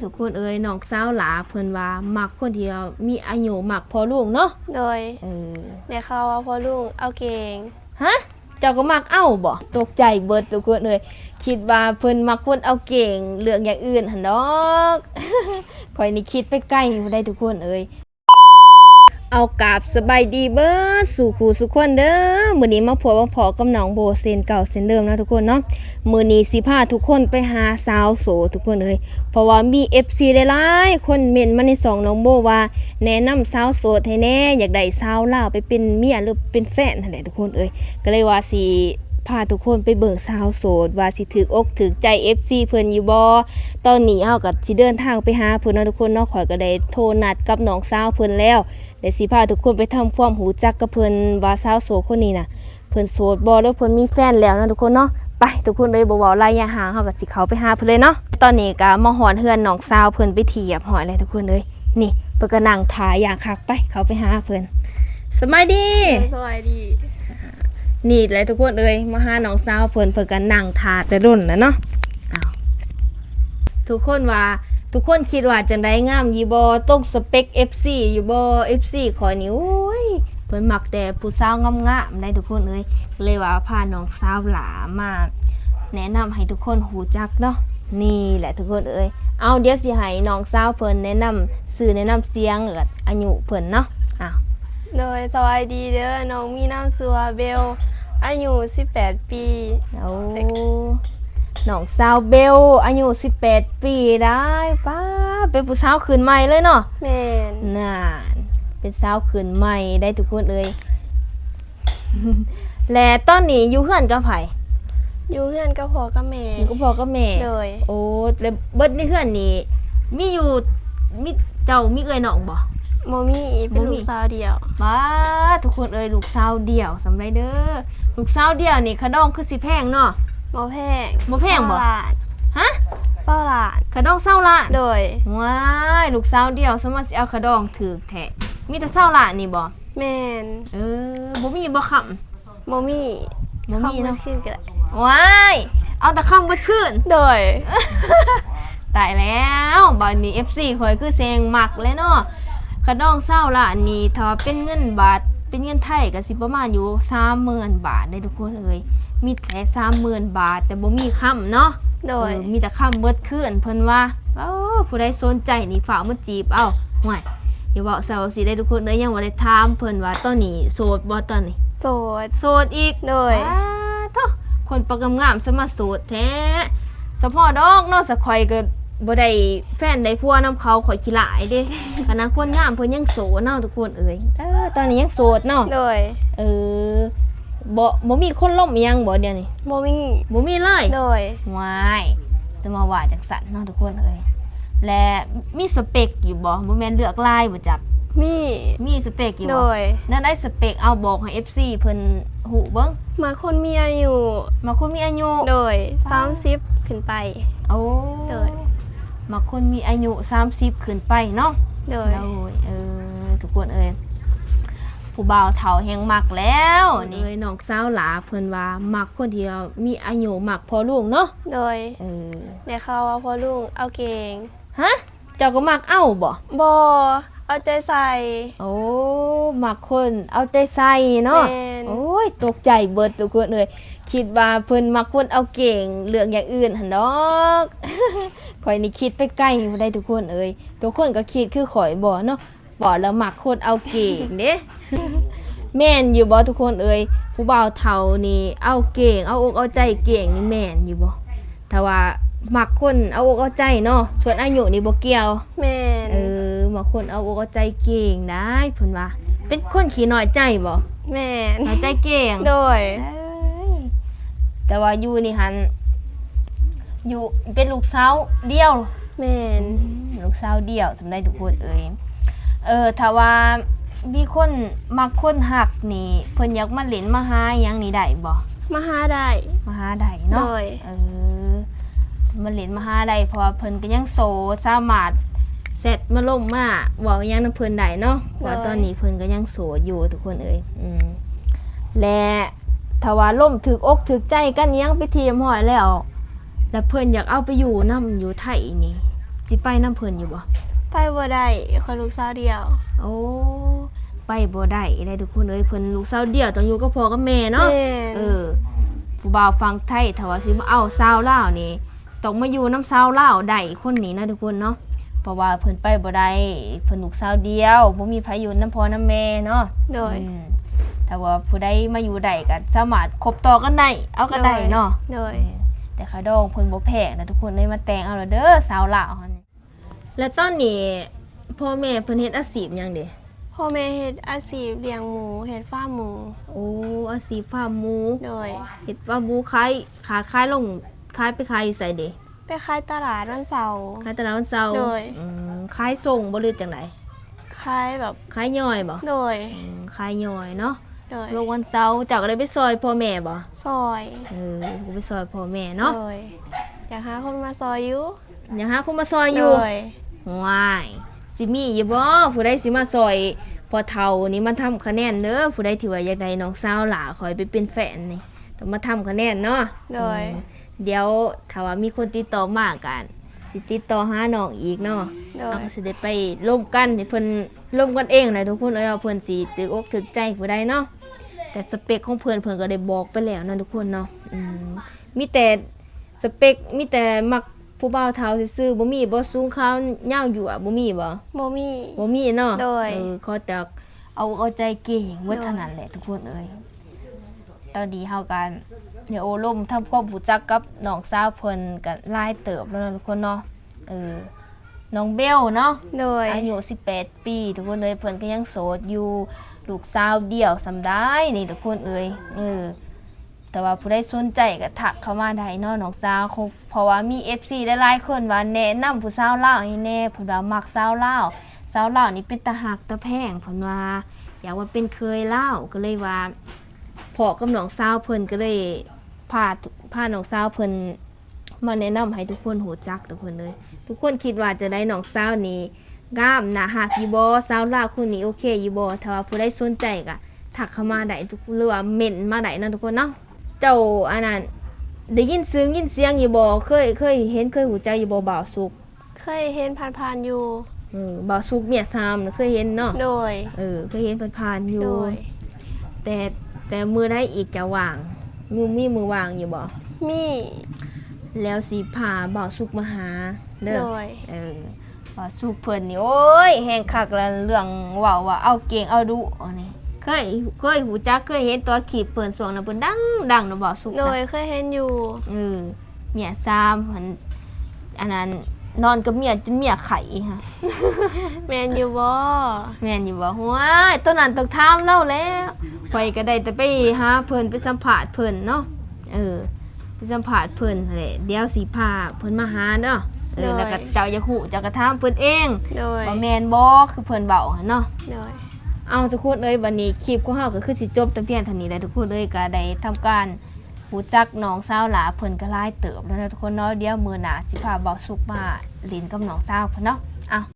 ທຸກຄົນເອີຍ ນ້ອງສາວຫຼ້າເພິ່ນວ່າມັກຄົນທີ່ວ່າມີອາຍຸ ມັກພໍ່ລຸງເນາະ. ໂດຍ ເອີ ໄດ້ຂ່າວວ່າພໍ່ລຸງເອົາເກັ່ງ. ຮະ? ເຈົ້າກໍມັກເອົາບໍ່? ຕົກໃຈເບິດທຸກຄົນເອີຍ ຄິດວ່າເພິ່ນມັກຄົນເອົາເກັ່ງ ເລື່ອງຢ່າງອື່ນຫັ້ນດອກ. ຂ້ອຍນີ້ຄິດໄປໄກພຸ້ນໃດ໋ທຸກຄົນເອີຍ. ເອົາ ກາບສະບາຍດີເບິດສູ່ຄູ່ສູ່ຄົນເດີ. ມື້ນີ້ມາພົບມາພໍ້ກັບນ້ອງໂບເຊັ່ນເກົ່າເຊັ່ນເດີມເນາະທຸກຄົນເນາະ. ມື້ນີ້ຊິພາທຸກຄົນໄປຫາສາວໂສດທຸກຄົນເອີຍ ເພາະວ່າມີເອັຟຊີຫຼາຍໆຄົນເມັ້ນມາໃນຊ່ອງນ້ອງໂບວ່າ ແນະນຳສາວໂສດໃຫ້ແດ່ ຢາກໄດ້ສາວລາວໄປເປັນເມຍ ຫຼື ເປັນແຟນຫັ້ນແຫຼະທຸກຄົນເອີຍ. ກໍເລີຍວ່າຊິພາທຸກຄົນໄປເບິ່ງສາວໂສດວ່າຊິຖືກອົກຖືກໃຈເອັຟຊີເພິ່ນຢູ່ບໍ່. ຕອນນີ້ເຮົາກໍຊິເດີນທາງໄປຫາເພິ່ນເນາະທຸກຄົນເນາະ. ຂ້ອຍກໍໄດ້ໂທນັດກັບນ້ອງສາວເພິ່ນແລ້ວ ແລະ ຊິພາທຸກຄົນໄປທຳຄວາມຮູ້ຈັກກັບເພິ່ນວ່າສາວໂສດຄົນນີ້ນະ ເພິ່ນໂສດບໍ່ ຫຼື ເພິ່ນມີແຟນແລ້ວເນາະທຸກຄົນເນາະ. ໄປ ທຸກຄົນເອີຍ ບໍ່ເວົ້າໄລຍະຫ່າງ ເຮົາກໍຊິເຂົ້າໄປຫາເພິ່ນເລີຍເນາະ. ຕອນນີ້ກໍມາຮອດເຮືອນນ້ອງສາວເພິ່ນເປັນທີ່ຮຽບຮ້ອຍແລ້ວທຸກຄົນເອີຍ. ນີ້ ເພິ່ນກໍນັ່ງຖ້າຢ່າງຄັກ. ໄປ ເຂົ້າໄປຫາເພິ່ນ. ສະບາຍດີ. ສະບາຍດີ. ນີ້ແຫຼະທຸກຄົນເອີຍ ມາຫານ້ອງສາວເພິ່ນ ເພິ່ນກໍນັ່ງຖ້າແຕ່ດົນແລ້ວເນາະ. ອ້າວ ທຸກຄົນວ່າ ທຸກຄົນຄິດວ່າຈັ່ງໃດ ງາມຢູ່ບໍ່? ຕົງສະເປັກເອັຟຊີຢູ່ບໍ່? ເອັຟຊີຂ້ອຍນີ້ ໂອ້ຍ ເພິ່ນມັກແຕ່ຜູ້ສາວງາມໆໃດ໋ທຸກຄົນເອີຍ. ເລີຍວ່າພານ້ອງສາວຫຼ້າມາແນະນຳໃຫ້ທຸກຄົນຮູ້ຈັກເນາະ. ນີ້ແຫຼະທຸກຄົນເອີຍ. ເອົາ ດຽວຊິໃຫ້ນ້ອງສາວເພິ່ນແນະນຳຊື່ແນະນຳສຽງ ແລະ ອາຍຸເພິ່ນເນາະ. ອ້າວ ໂດຍ ສະບາຍດີເດີ ນ້ອງມີນາມຊື່ວ່າເບວ ອາຍຸສິບແປດປີ. ໂອ້ ນ້ອງສາວເບວ ອາຍຸສິບແປດປີໄດ໋. ປ້າ ເປັນຜູ້ສາວຂຶ້ນໃໝ່ເລີຍເນາະ. ແມ່ນ. ນັ້ນ ເປັນສາວຂຶ້ນໃໝ່ໄດ໋ທຸກຄົນເອີຍ. ແລະ ຕອນນີ້ຢູ່ເຮືອນກັບໃຜ? ຢູ່ເຮືອນກັບພໍ່ກັບແມ່. ຢູ່ກັບພໍ່ກັບແມ່. ໂດຍ. ໂອ້ ແລະ ເບິດໃນເຮືອນນີ້ມີຢູ່ ມີ ເຈົ້າມີເອື້ອຍນ້ອງບໍ່? ບໍ່ມີ. ເປັນ ບໍ່ມີ ລູກສາວດຽວ. ປ້າ ທຸກຄົນເອີຍ ລູກສາວດຽວ ສ່ຳໃດເດີ. ລູກສາວດຽວນີ້ ຄ່າດອງຄືຊິແພງເນາະ. ບໍ່ແພງ. ບໍ່ແພງບໍ່? ຊາວລ້ານ. ຮະ? ຊາວລ້ານ. ຄ່າດອງຊາວລ້ານ. ໂດຍ. ວ້າຍ ລູກສາວດຽວ ສາມາດຊິເອົາຄ່າດອງຖືກແທ້. ມີແຕ່ຊາວລ້ານນີ້ບໍ່? ແມ່ນ. ເອີ ບໍ່ມີບໍ່ຄຳ? ບໍ່ມີ. ບໍ່ມີເນາະ. ຄຳເບິດຄືນກໍໄດ້. ວ້າຍ ເອົາແຕ່ຄຳເບິດຄືນ. ໂດຍ. ຕາຍແລ້ວ ບາດນີ້ເອັຟຊີຂ້ອຍຄືແຊງມັກແລ້ວເນາະ. ຄ່າດອງຊາວລ້ານນີ້ ຖ້າວ່າເປັນເງິນບາດ ເປັນເງິນໄທກໍຊິປະມານຢູ່ສາມໝື່ນບາດເດ້ທຸກຄົນເອີຍ. ມີແຕ່ສາມໝື່ນບາດ ແຕ່ບໍ່ມີຄຳເນາະ. ໂດຍ. ເອີ ມີແຕ່ຄຳເບິດຄືນ ເພິ່ນວ່າ. ໂອ້ ຜູ້ໃດສົນໃຈນີ້ ຟ້າວມາຈີບເອົາ. ຫ້ວຍ ຢ່າເວົ້າເຊົາຊິໄດ້ທຸກຄົນເອີຍ. ຍັງບໍ່ໄດ້ຖາມເພິ່ນວ່າຕອນນີ້ໂສດບໍ່ຕອນນີ້? ໂສດ. ໂສດອີກ? ໂດຍ. ປາໂທ້ ຄົນປາກງາມໆ ສາມາດໂສດແທ້. ສະເພາະດອກເນາະ ສະຂ້ອຍກໍບໍ່ໄດ້ແຟນໄດ້ຜົວນຳເຂົາ ຂ້ອຍຂີ້ລ້າຍເດ້. ຂະໜາດຄົນງາມເພິ່ນຍັງໂສດເນາະທຸກຄົນເອີຍ. ເອີ ຕອນນີ້ຍັງໂສດເນາະ. ໂດຍ. ເອີ ບໍ່ ບໍ່ມີຄົນລົມອີ່ຫຍັງບໍ່ດຽວນີ້? ບໍ່ມີ. ບໍ່ມີເລີຍ? ໂດຍ. ວ້າຍ ຈະມາວ່າຈັ່ງຊັ້ນເນາະທຸກຄົນເອີຍ. ແລະ ມີສະເປັກຢູ່ບໍ່? ບໍ່ແມ່ນເລືອກຫຼາຍບໍ່ຈັກ? ມີ. ມີສະເປັກຢູ່ບໍ່? ໂດຍ. ແນວໃດສະເປັກ? ເອົາ ບອກໃຫ້ເອັຟຊີເພິ່ນຮູ້ເບິ່ງ. ມັກຄົນມີອາຍຸ. ມັກຄົນມີອາຍຸ? ໂດຍ. ສາມສິບຂຶ້ນໄປ. ໂອ້. ໂດຍ. ມັກຄົນມີອາຍຸສາມສິບຂຶ້ນໄປເນາະ. ໂດຍ. ໂດຍ. ເອີ ທຸກຄົນເອີຍ ຜູ້ບ່າວເຖົ້າແຮງມັກແລ້ວນີ້. ເອີຍ ນ້ອງສາວຫຼ້າເພິ່ນວ່າມັກຄົນທີ່ວ່າມີອາຍຸ ມັກພໍ່ລຸງເນາະ. ໂດຍ. ເອີ ໄດ້ຂ່າວວ່າພໍ່ລຸງເອົາເກັ່ງ. ຮະ? ເຈົ້າກໍມັກເອົາບໍ່? ບໍ່ ເອົາໃຈໃສ່. ໂອ້ ມັກຄົນເອົາໃຈໃສ່ເນາະ. ແມ່ນ. ໂອ້ຍ ຕົກໃຈເບິດທຸກຄົນເອີຍ ຄິດວ່າເພິ່ນມັກຄົນເອົາເກັ່ງ ເລື່ອງຢ່າງອື່ນຫັ້ນດອກ. ຂ້ອຍນີ້ຄິດໄປໄກພຸ້ນໃດ໋ທຸກຄົນເອີຍ. ທຸກຄົນກໍຄິດຄືຂ້ອຍບໍ່ເນາະ? ເວົ້າແລ້ວມັກຄົນເອົາເກັ່ງເດ້. ແມ່ນຢູ່ບໍ່ທຸກຄົນເອີຍ? ຜູ້ບ່າວເຖົ້ານີ້ເອົາເກັ່ງ ເອົາອົກເອົາໃຈເກັ່ງນີ້ແມ່ນຢູ່ບໍ່? ຖ້າວ່າມັກຄົນເອົາອົກເອົາໃຈເນາະ ສ່ວນອາຍຸນີ້ບໍ່ກ່ຽວ. ແມ່ນ. ເອີ ມັກຄົນເອົາອົກເອົາໃຈເກັ່ງໄດ໋ເພິ່ນວ່າ. ເປັນຄົນຂີ້ນ້ອຍໃຈບໍ່? ແມ່ນ. ນ້ອຍໃຈເກັ່ງ. ໂດຍ. ເອີຍ ແຕ່ວ່າຢູ່ນີ້ຫັ້ນ ຢູ່ເປັນລູກສາວດຽວ. ແມ່ນ. ອືມ ລູກສາວດຽວ ສ່ຳໃດທຸກຄົນເອີຍ. ເອີ ຖ້າວ່າມີຄົນມັກຄົນຮັກນີ້ ເພິ່ນຢາກມາຫຼິ້ນມາຫາຫຍັງນີ້ໄດ້ບໍ່? ມາຫາໄດ້. ມາຫາໄດ້ເນາະ. ໂດຍ. ເອີ ມາຫຼິ້ນມາຫາໄດ້ ເພາະວ່າເພິ່ນກໍຍັງໂສດ ສາມາດແຊັດມາລົມມາເວົ້າຫຍັງນຳເພິ່ນໄດ້ເນາະ. ເພາະວ່າ ໂດຍ ຕອນນີ້ເພິ່ນກໍຍັງໂສດຢູ່ທຸກຄົນເອີຍ. ອືມ ແລະ ຖ້າວ່າລົມຖືກອົກຖືກໃຈກັນຫຍັງໄປທີ່ຮຽບຮ້ອຍແລ້ວ ແລ້ວເພິ່ນຢາກເອົາໄປຢູ່ນຳຢູ່ໄທນີ້ ຊິໄປນຳເພິ່ນຢູ່ບໍ່? ໄປບໍ່ໄດ້ ຂ້ອຍລູກສາວດຽວ. ໂອ້ ໄປບໍ່ໄດ້ເດ້ທຸກຄົນເອີຍ ເພິ່ນລູກສາວດຽວ ຕ້ອງຢູ່ກັບພໍ່ກັບແມ່ເນາະ. ແມ່ນ. ເອີ ຜູ້ບ່າວຝັ່ງໄທ ຖ້າວ່າຊິມາເອົາສາວລາວນີ້ ຕ້ອງມາຢູ່ນຳສາວລາວໄດ້ຄົນນີ້ນະທຸກຄົນເນາະ ເພາະວ່າເພິ່ນໄປບໍ່ໄດ້ ເພິ່ນລູກສາວດຽວ ບໍ່ມີໃຜຢູ່ນຳພໍ່ນຳແມ່ເນາະ. ໂດຍ. ອືມ ຖ້າວ່າຜູ້ໃດມາຢູ່ໄດ້ກໍສາມາດຄົບຕໍ່ກັນໄດ້ ເອົາກັນໄດ້ເນາະ. ໂດຍ. ອືມ ແຕ່ຄ່າດອງເພິ່ນບໍ່ແພງນະທຸກຄົນເອີຍ ມາແຕ່ງເອົາແລ້ວເດີ ສາວລາວເຮົານີ້. ແລ້ວຕອນນີ້ພໍ່ແມ່ເພິ່ນເຮັດອາຊີບຫຍັງເດ? ພໍ່ແມ່ເຮັດອາຊີບລ້ຽງໝູ ເຮັດຟາມໝູ. ໂອ້ ອາຊີບຟາມໝູ. ໂດຍ. ເຮັດຟາມໝູຂາຍ ຂາຍ ຂາຍລົງ ຂາຍ ໄປຂາຍຢູ່ໃສເດ? ໄປຂາຍຕະຫຼາດວັນເສົາ. ຂາຍຕະຫຼາດວັນເສົາ. ໂດຍ. ອືມ ຂາຍສົ່ງບໍ່ ຫຼືຈັ່ງໃດ? ຂາຍແບບ ຂາຍຍ່ອຍບໍ່? ໂດຍ. ອືມ ຂາຍຍ່ອຍເນາະ. ໂດຍ. ລົງວັນເສົາ ເຈົ້າກໍໄດ້ໄປຊ່ອຍພໍ່ແມ່ບໍ່? ຊ່ອຍ. ເອີ ໄປຊ່ອຍພໍ່ແມ່ເນາະ. ໂດຍ. ຢາກຫາຄົນມາຊ່ອຍຢູ່. ຢາກຫາຄົນມາຊ່ອຍຢູ່. ໂດຍ. ຫວາຍ ຊິມີຢູ່ບໍ່ ຜູ້ໃດຊິມາຊ່ອຍພໍ່ເຖົ້ານີ້ ມາທຳຄະແນນເດີ ຜູ້ໃດທີ່ວ່າຢາກໄດ້ນ້ອງສາວຫຼ້າຂ້ອຍໄປເປັນແຟນນີ້ ຕ້ອງມາທຳຄະແນນເນາະ. ໂດຍ. ອືມ ດຽວຖ້າວ່າມີຄົນຕິດຕໍ່ມາກໍຊິຕິດຕໍ່ຫານ້ອງອີກເນາະ. ໂດຍ. ເຮົາກໍຊິໄດ້ໄປລົມກັນ ໃຫ້ເພິ່ນລົມກັນເອງແຫຼະທຸກຄົນເອີຍ ວ່າເພິ່ນຊິຖືກອົກຖືກໃຈຜູ້ໃດເນາະ. ແຕ່ສະເປັກຂອງເພິ່ນ ເພິ່ນກໍໄດ້ບອກໄປແລ້ວເນາະທຸກຄົນເນາະ. ອືມ ມີແຕ່ ສະເປັກ ມີແຕ່ມັກຜູ້ບ່າວເຖົ້າຊື່ໆ ບໍ່ມີບໍ່? ສູງຂາວຍາວຢວບ ບໍ່ມີບໍ່? ບໍ່ມີ. ບໍ່ມີເນາະ. ໂດຍ. ເອີ ຂໍແຕ່ເອົາອົກເອົາໃຈເກັ່ງເບິດເທົ່ານັ້ນແຫຼະທຸກຄົນເອີຍ. ຕອນນີ້ເຮົາກໍໄດ້ໂອ້ລົມທຳຄວາມຮູ້ຈັກກັບນ້ອງສາວເພິ່ນກໍຫຼາຍເຕີບແລ້ວເນາະທຸກຄົນເນາະ. ເອີ ນ້ອງເບວເນາະ. ໂດຍ. ອາຍຸສິບແປດປີ ທຸກຄົນເອີຍ ເພິ່ນກໍຍັງໂສດຢູ່ ລູກສາວດຽວສ່ຳໃດນີ້ທຸກຄົນເອີຍ. ເອີ ແຕ່ວ່າຜູ້ໃດສົນໃຈກໍທັກເຂົ້າມາໄດ້ເນາະນ້ອງສາວ ເພາະວ່າມີເອັຟຊີຫຼາຍໆຄົນວ່າແນະນຳຜູ້ສາວລາວໃຫ້ແດ່ ເພິ່ນວ່າມັກສາວລາວ ສາວລາວນີ້ເປັນຕາຮັກຕາແພງ ເພິ່ນວ່າຢາກມາເປັນເຂີຍລາວ ກໍເລີຍວ່າພໍ້ກັບນ້ອງສາວເພິ່ນ ກໍເລີຍພາ ພານ້ອງສາວເພິ່ນ ມາແນະນຳໃຫ້ທຸກຄົນຮູ້ຈັກທຸກຄົນເອີຍ. ທຸກຄົນຄິດວ່າຈັ່ງໃດ ນ້ອງສາວນີ້ງາມໜ້າຮັກຢູ່ບໍ່? ສາວລາວຄົນນີ້ໂອເຄຢູ່ບໍ່? ຖ້າວ່າຜູ້ໃດສົນໃຈກໍທັກເຂົ້າມາໄດ້ ຫຼືວ່າເມັ້ນມາໄດ້ເນາະທຸກຄົນເນາະ. ເຈົ້າ ອັນນັ້ນ ໄດ້ຍິນຊື່ຍິນສຽງຢູ່ບໍ່? ເຄີຍ ເຄີຍເຫັນ ເຄີຍຮູ້ຈັກຢູ່ບໍ່ ບ່າວສຸກ? ເຄີຍເຫັນຜ່ານໆຢູ່. ເອີ ບ່າວສຸກເມຍສາມ ເຄີຍເຫັນເນາະ? ໂດຍ. ເອີ ເຄີຍເຫັນຜ່ານໆຢູ່. ໂດຍ. ແຕ່ ແຕ່ມື້ໃດອີກຈະວ່າງ? ມີ ມີມື້ວ່າງຢູ່ບໍ່? ມີ. ແລ້ວຊິພາບ່າວສຸກມາຫາເດີ. ໂດຍ. ເອີ ບ່າວສຸກເພິ່ນນີ້ ໂອ້ຍ ແຮງຄັກລະ ເລື່ອງເວົ້າວ່າເອົາເກັ່ງເອົາດຸນີ້ ເຄີຍ ເຄີຍຮູ້ຈັກ ເຄີຍເຫັນຕົວຄລິບເພິ່ນ ຊ່ວງນັ້ນເພິ່ນດັງໆເນາະ ບ່າວສຸກນະ. ໂດຍ ເຄີຍເຫັນຢູ່. ເອີ ເມຍສາມ ອັນ ອັນນັ້ນ ນອນກັບເມຍຈົນເມຍໄຂ້ຫັ້ນ. ແມ່ນຢູ່ບໍ່? ແມ່ນຢູ່ບໍ່? ໂອ້ຍ ໂຕນັ້ນຕ້ອງຖາມລາວແລ້ວ ຂ້ອຍກໍໄດ້ແຕ່ໄປຫາເພິ່ນ ໄປສຳພາດເພິ່ນເນາະ. ເອີ ໄປສຳພາດເພິ່ນຫັ້ນແຫຼະ ດຽວຊິພາເພິ່ນມາຫາເນາະ. ເອີ ໂດຍ. ແລ້ວກໍເຈົ້າຢາກຮູ້ ເຈົ້າກໍຖາມເພິ່ນເອງ. ໂດຍ. ວ່າແມ່ນບໍ່ ຄືເພິ່ນເວົ້າຫັ້ນເນາະ. ໂດຍ. ເອົາ ທຸກຄົນເອີຍ ບັດນີ້ຄລິບຂອງເຮົາກໍຄືຊິຈົບແຕ່ພຽງເທົ່ານີ້ແຫຼະທຸກຄົນເອີຍ. ກໍໄດ້ທຳການ ຮູ້ຈັກນ້ອງສາວຫຼ້າເພິ່ນກໍຫຼາຍເຕີບແລ້ວນະທຸກຄົນເນາະ. ດຽວມື້ໜ້າຊິພາບ່າວສຸກມາຫຼິ້ນກັບນ້ອງສາວເພິ່ນເນາະ. ເອົາ